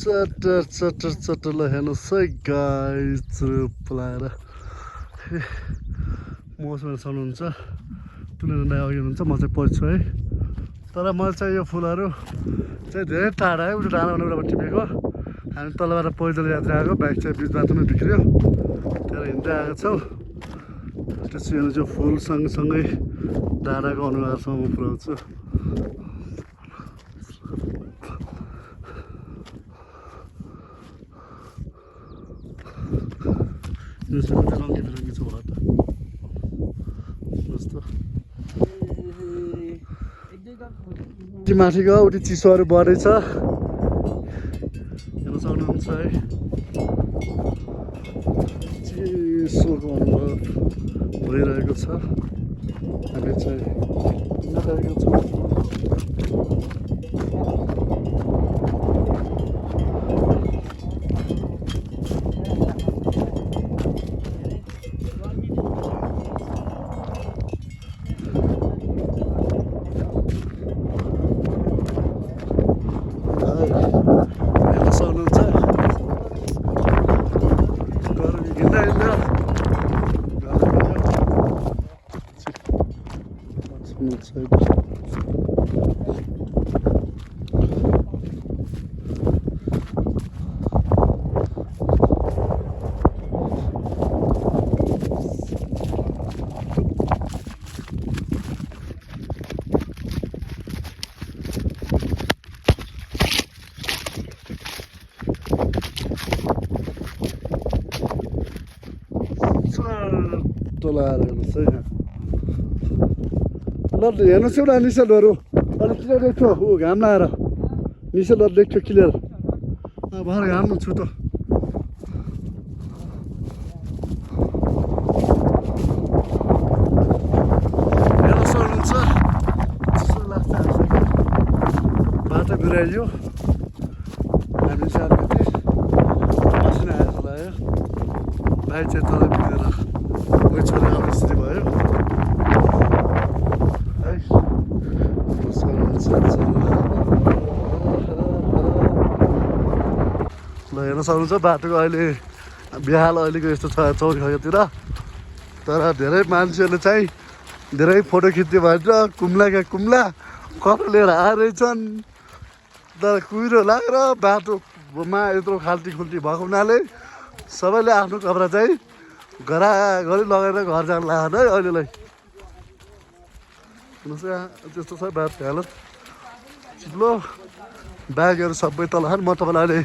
चटर चटर चटर ल हेर्नुहोस् है गाइस पलाएर मौसमहरू सक्नुहुन्छ तुलना नै अघि हुनुहुन्छ म चाहिँ पछि छु है तर मैले चाहिँ यो फुलहरू चाहिँ धेरै टाढा है उठो डाँडा भनेर टिपेको हामी तलबाट पैदल यात्रा आएको बाइक चाहिँ बिच बाटोमा बिग्रियो त्यहाँ हिँड्दै आएको छौँ त्यसपछि हेर्नु चाहिँ फुल सँगसँगै डाँडाको अनुहारसम्म पुऱ्याउँछु रङ्गी बिरङ्गी छ होला त माथिको उति चिसोहरू बढेछ हेर्न सक्नुहुन्छ है चिसोको अनुभव भइरहेको छ हामी चाहिँ नगएको छौँ तलाएर हेर्नुहोस् है ल हेर्नुहोस् एउटा निसेलहरू अलिक क्लियर देख्छ ऊ घाम लाएर निसेलहरू देख्छ क्लियर भर घाम छु त हेर्न सक्नुहुन्छ चिसो लाग्छ बाटो बिराइयो हामी चाहिँ अलिकति पसिना आएको लाग्यो बाइक चाहिँ तल बिग्रेर मै छोडेर आउने स्थिति भयो है ल हेर्न सक्नुहुन्छ बाटोको अहिले बिहाल अहिलेको यस्तो छ चौरखतिर तर धेरै मान्छेहरूले चाहिँ धेरै फोटो खिच्यो भनेर कुम्लाका कुम्ला कपडा लिएर आएछन् तर कुहिरो लागेर बाटोमा यत्रो खाल्टी खुल्टी भएको हुनाले सबैले आफ्नो कपडा चाहिँ घराघरि लगाएर घर जान लाग्यो है अहिलेलाई हेर्नुहोस् त्यस्तो छ बाटो हालत चिप्लो ब्यागहरू सबै तल म तपाईँलाई अहिले